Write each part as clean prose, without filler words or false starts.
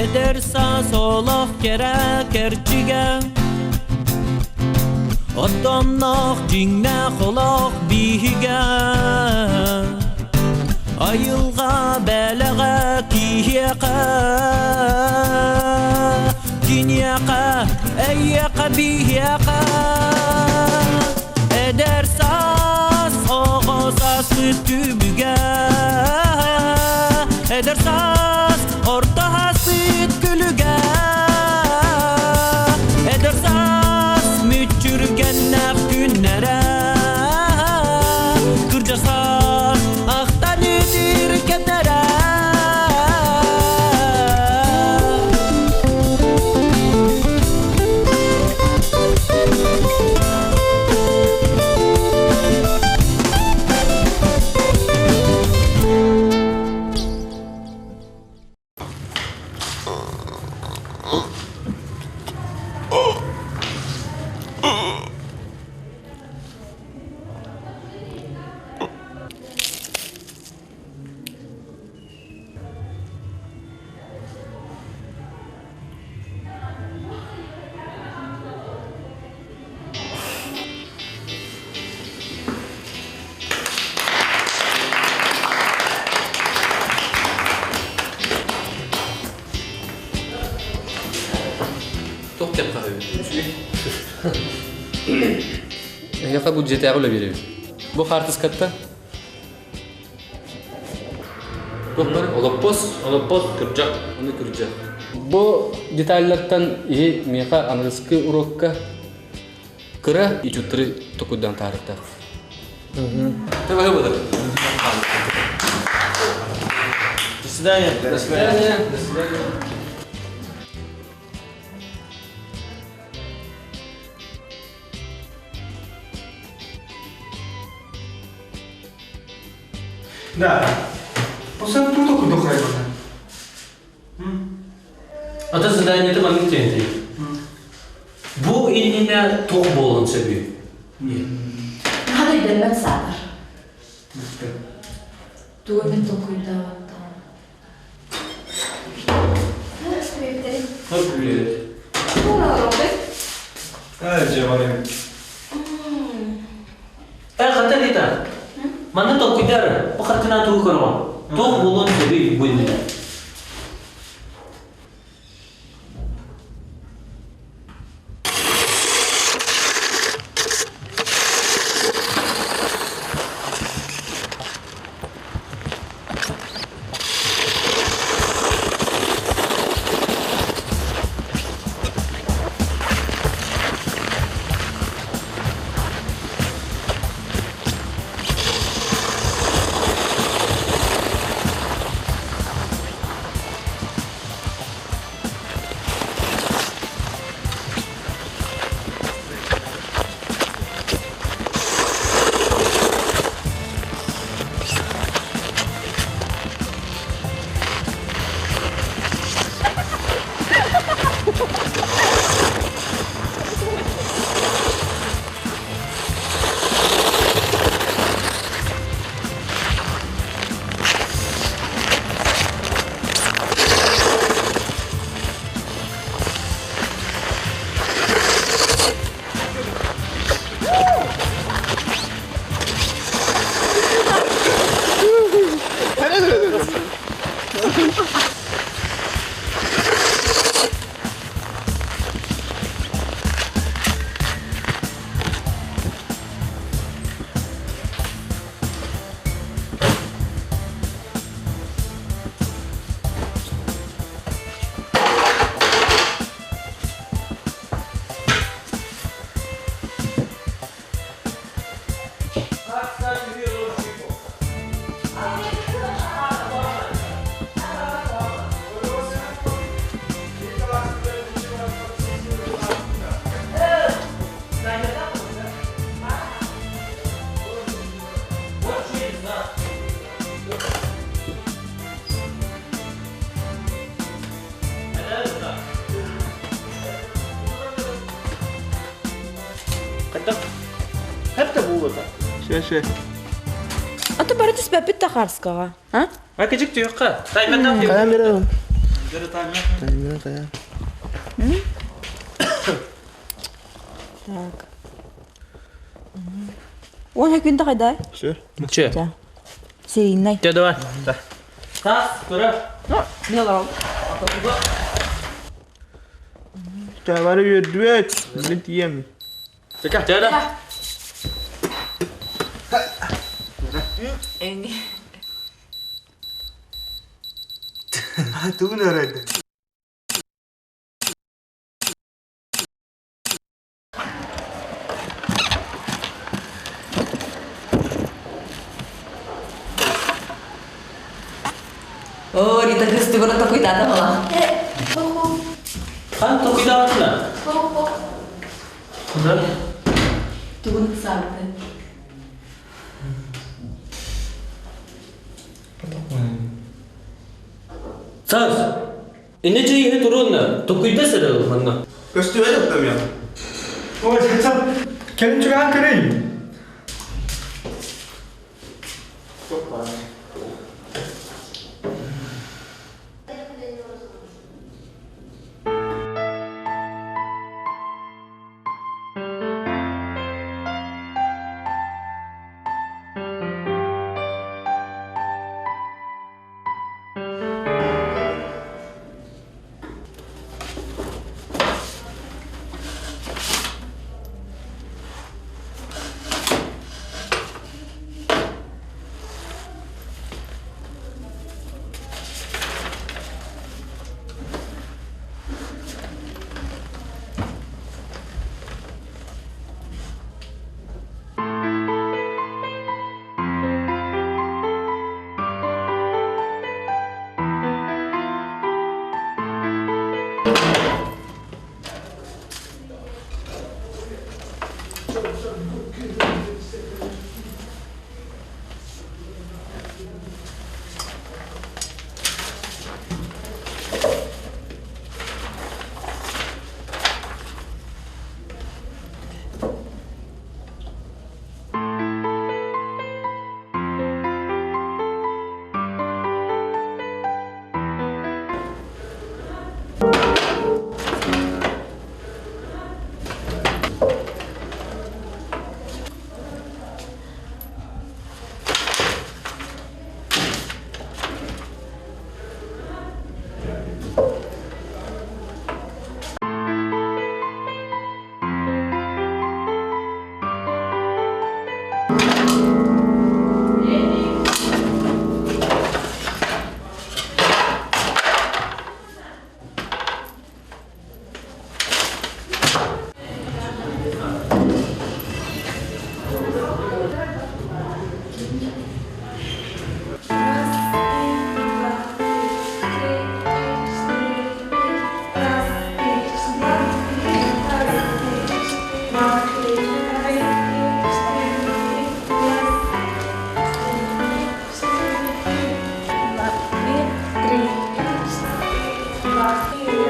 Эдэр саас олох кэрэ кэрчигэ Оттомноох дьиҥнээх олох биһигэ Айылҕа бэлэҕэ киһиэхэ Киниэхэ, эйиэхэ биһиэхэ Эдэр саас оҕо сааспыт түбүгэ Эдэр саас орто ааспыт күлүгэ Эдэр саас мүччүргэннээх күннэрэ Кырдьар саас ахтан үтүр кэмнэрэ Туох диэххэ үһү? Эһиэхэ бу дьиэтээҕи үлэ биэрэбин. Бу хаартыскаттан Туох Олоппос, олоппос, күрдьэх. Ону күрдьэх. Бу деталлартан иһи миэхэ аныгыскы урокка кыра ичуттары токуйдаан таарыктаах. Давай буду. До свидания. До свидания. До свидания. Да. Осы тут куда хайвана. Ата заданиета маннык диэн Бу иннинэ туох буолуон сөбүй? Хата өйдөммөт саатар. Тугу мен толкуйдаабаттаҕым. Привет. Э, хата Рита, манна толкуйдар, бу хартына тугу көрөҕүн? Туох буолуон сөбүй бу иннинэ? Шеше. А то бары түспэппит да харскаҕа, а? А кэжик түйөккө. Таймандан Камера. Так. Уон күн да Все. Че? Серийнай. Те давай. Тас, көрө. Мен олором. Чабары үөрдүбэт. Билин тиийэм. Те да. Тугун өрөйдө. О, Рита кыз тугуна токуйдаата була. Хан толкуйдаабатына. Да. Тугун ыксаабыты. Сас. Инне чейхе турунна. Толкуйда сырыл манна. Көстүбэт оттомья. Ой, сап. Келин чугаан көрөйүн.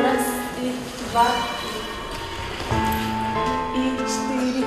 Раз, и два, и четыре.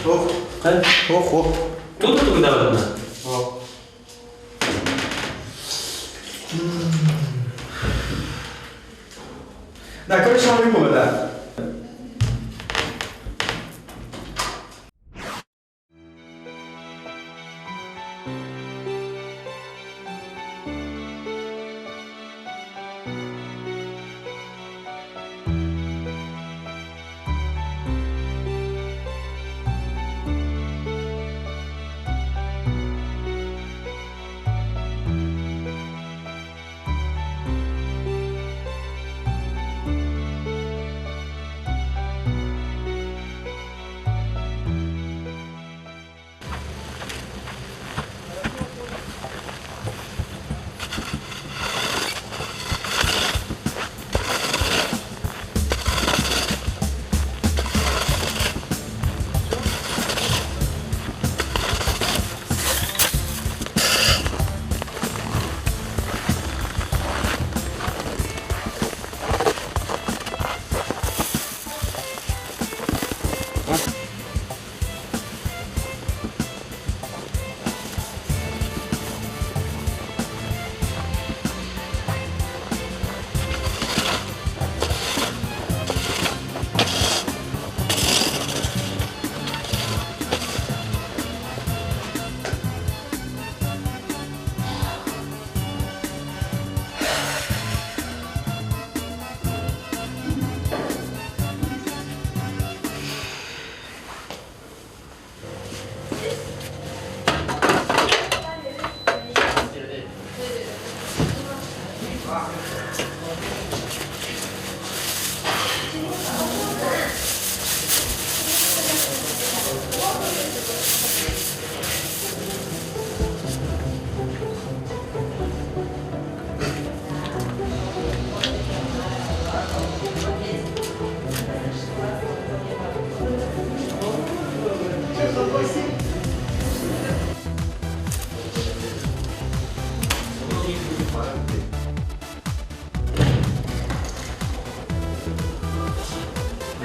Ох, Хан. ох, ох. Тугу толкуйдаабатына. Да, короче, надо было, да.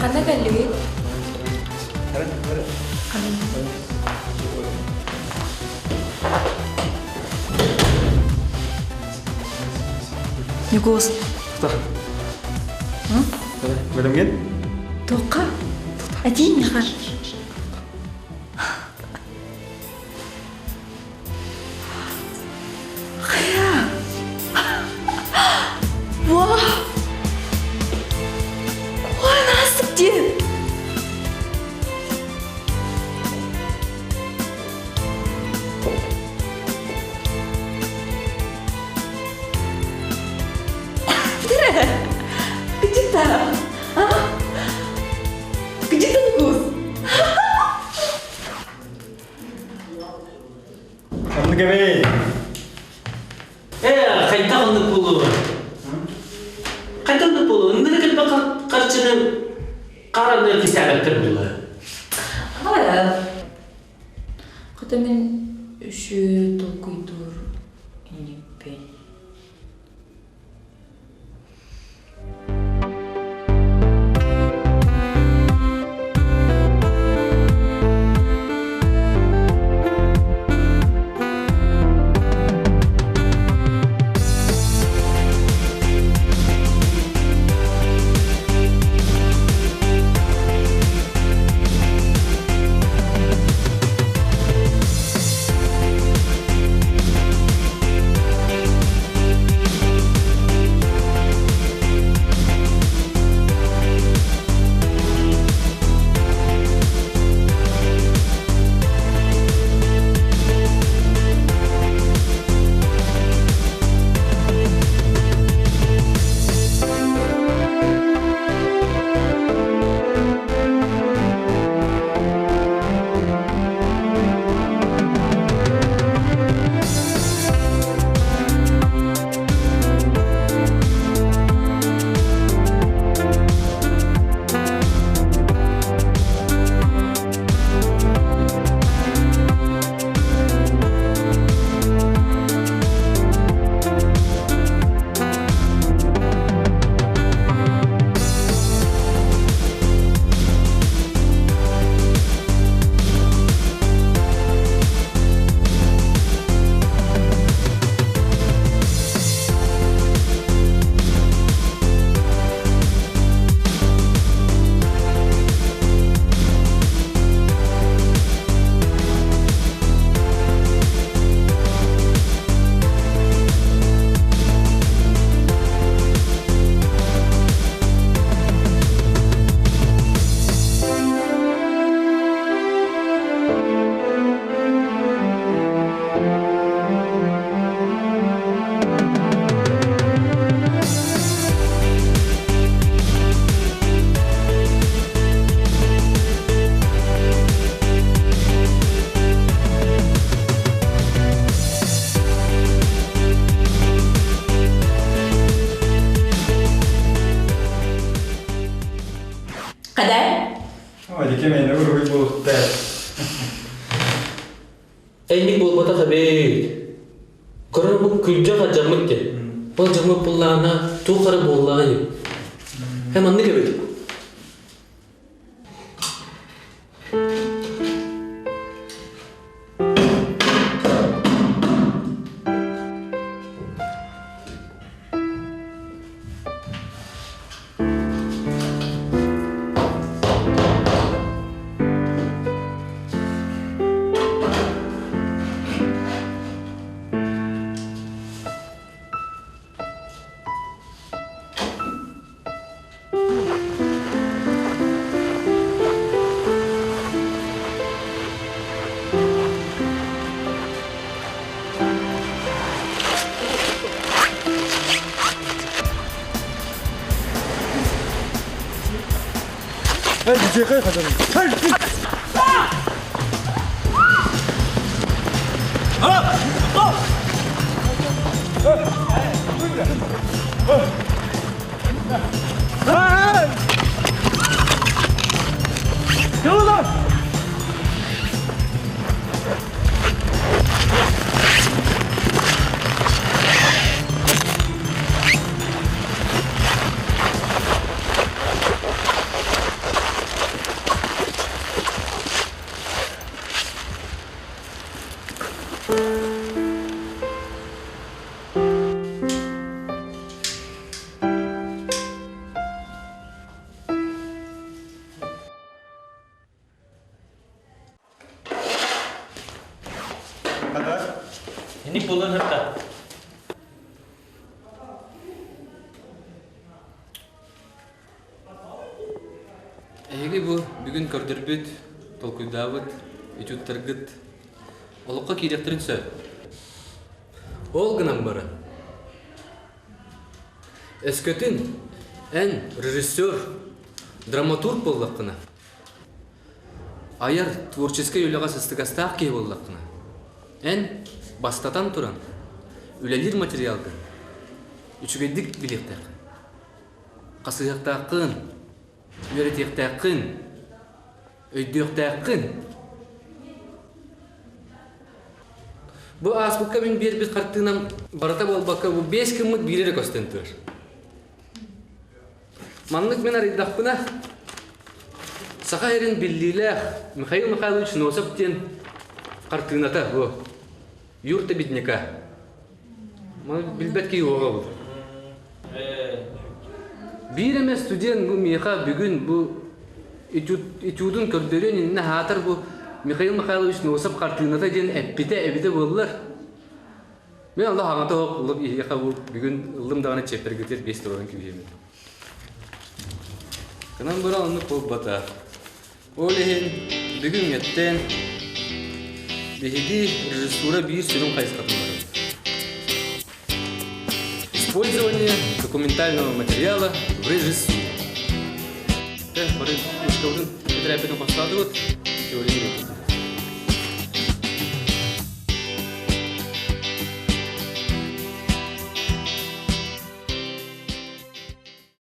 Ханна кэллигит? Ньукуус. Бөлөмген? Туохха? Этиий миэхэ. Хайа! Во! Ой, наастык дии! Бүтэрэ! Где-то! А? Где-то Ньукуус? Оннук эбэй. Ээ, хайдах оннук буолуо? Хайдах оннук буолуо? Ыннары кэлбэ харчыны хаар анныгар кистээбэттэр буолуо. Хата мин үсү толкуйдуур инибин. Көрөр бу күрдьэх алдьаммыт диэн. Ол алдьаммыт буоллаҕына туох эрэ буоллаҕа дии. Һэ маннык эбит. Инник буолуон сөп Эһиги бу бүгүн көрдөрбүт, толкуйдаабыт этюдтаргыт олоххо киириэхтэрин сөп. Ол гынан баран, өскөтүн эн режиссер, драматург буоллаххына, Айар творческай үлэҕэ сыстыгастаах киһи буоллаххына, эн, бастатан туран, үлэлиир материалгын үчүгэйдик билиэхтээххин. Хасыһыахтааххын, үөрэтиэхтээххин, өйдүөхтээххин. Бу ааспыкка мин биэрбит хартыынам барыта буолбакка бу биэс гыммыт биири эрэ көстөн турар. Маннык мин арыйдахпына, Саха сирин биллиилээх Михаил Михайлович Носов диэн хартыыната бу Юрта бедняка. Маны билбэт киһи уоҕа бу. Биир эмэ студент бу миэхэ бүгүн бу этюдун көрдөрүөн иннинэ аһаатар бу Михаил Михайлович Носов хартыыната диэн эппитэ эбитэ буоллар Мин Аллах аҥата оһох ылып иһиэхэ бу бүгүн ыллым даҕаны чиэппэргитигэр биэс туруоран кэбиһиэм этэ. Кынан баран оннук буолбата. Ол иһин бүгүҥҥэттэн биһиги режиссура биир сүрүн хайысхатын барабыт. Использование документального материала в режиссуре. Бары мышкабытын тэтэрээппитин хостаатыбыт, теория